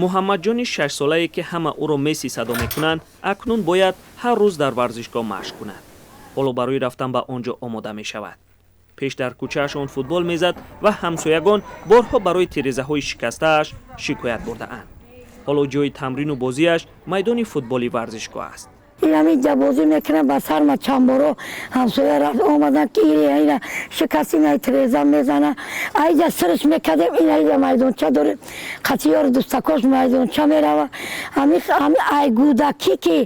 Муҳаммадҷони шашсолае, ки ҳама ӯро Месси садо мекунанд, акнун бояд ҳар рӯз дар варзишгоҳ машқ кунад. Ҳоло барои рафтан ба он ҷо омода мешавад. Пеш дар кӯчаашон футбол мезад ва ҳамсоягон борҳо барои тирезаҳои шикастааш шикоят бурдаанд. Ҳоло ҷои тамрину бозиаш майдони футболи варзишгоҳ аст. Ҳаминҷа бозӣ мекунам. Ба сарма чандборо ҳамсоя рафт омадан, ки ина шикаст, ина тиреза мезана. Аиҷа сирш мекардем, ина майдонча дорем, қатиёру дӯстакош майдонча мерава. Ами ай гудакӣ, ки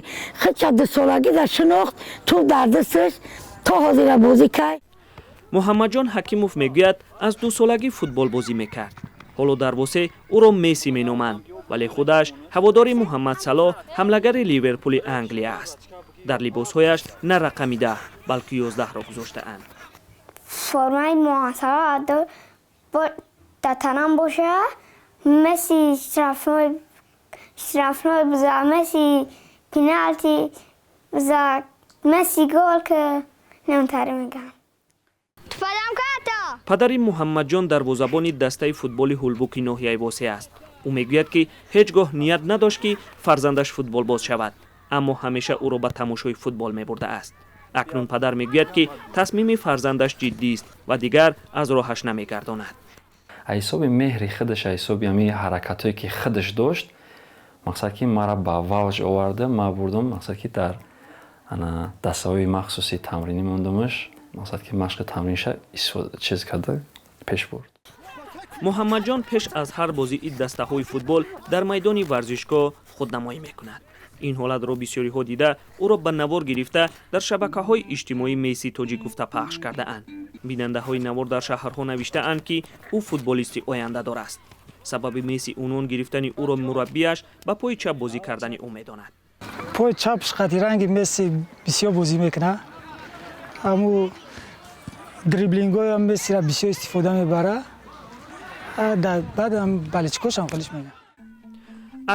хича дусолагида шинохт, туп дар дасташ то ҳозира бозӣ кай. Муҳаммадҷон Ҳакимов мегӯяд, аз дусолагӣ футболбозӣ мекард. Ҳоло дар Восе ӯро Месси меноманд, вале худаш ҳаводори Муҳаммад Салоҳ, ҳамлагари Ливерпули Англия аст. Дар либосҳояш на рақами 10, балки 11-ро гузоштаанд. Формаи Муҳаммад Салоҳ дар танам боша, Месси штрафной биза, Месси пеналти биза, Месси гол ки немтаре мегам. Падари Муҳаммадҷон дарвозабони дастаи футболи Ҳулбуки ноҳияи Восе аст. Ӯ мегӯяд, ки ҳеҷ гоҳ ният надошт, ки фарзандаш футболбоз шавад, аммо ҳамеша ӯро ба тамошои футбол мебурдааст. Акнун падар мегӯяд, ки тасмими фарзандаш ҷиддист ва дигар аз роҳаш намегардонад. Ҳисоби меҳри худаш, ҳисоби ҳамин ҳаракатҳое, ки худаш дошт, мақсад ки мара ба вавҷ оварда, ма бурдум, мақсад ки дар дастаҳои махсуси тамринӣ мондумаш, мақсад ки машқи тамриниша чиз карда пеш бурд. Муҳаммадҷон пеш аз ҳар бозии дастаҳои футбол дар майдони варзишгоҳ худнамоӣ мекунад. Ин ҳолатро бисёриҳо дида, ӯро ба навор гирифта, дар шабакаҳои иҷтимоӣ Месси тоҷик гуфта пахш кардаанд. Бинандаҳои навор дар шаҳрҳо навиштаанд, ки ӯ футболисти ояндадор аст. Сабаби Месси унвон гирифтани ӯро мураббиаш ба пои чап бозӣ кардани ӯ медонад. Пои чапш қати ранги Месси бисёр бозӣ мекунад. Ҳаму дриблингҳоям Мессира бисёр истифода мебарад. Баъдам болельщикошам хелиш мегӯяд.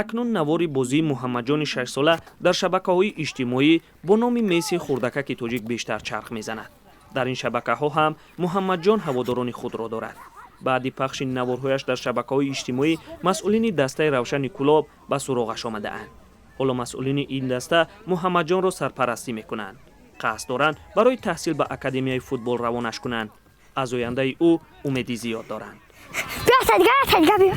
Акнун навори бозии Муҳаммадҷони шашсола дар шабакаҳои иҷтимоӣ бо номи Месси хурдакаки тоҷик бештар чарх мезанад. Дар ин шабакаҳо ҳам Муҳаммадҷон ҳаводорони худро дорад. Баъди пахши наворҳояш дар шабакаҳои иҷтимоӣ масъулини дастаи Равшани Кӯлоб ба суроғаш омадаанд. Ҳоло масъулини ин даста Муҳаммадҷонро сарпарастӣ мекунанд, қасд доранд барои таҳсил ба академияи футбол равонаш кунанд. Аз ояндаи ӯ умеди зиёд доранд. Биё, садига, садига, биё.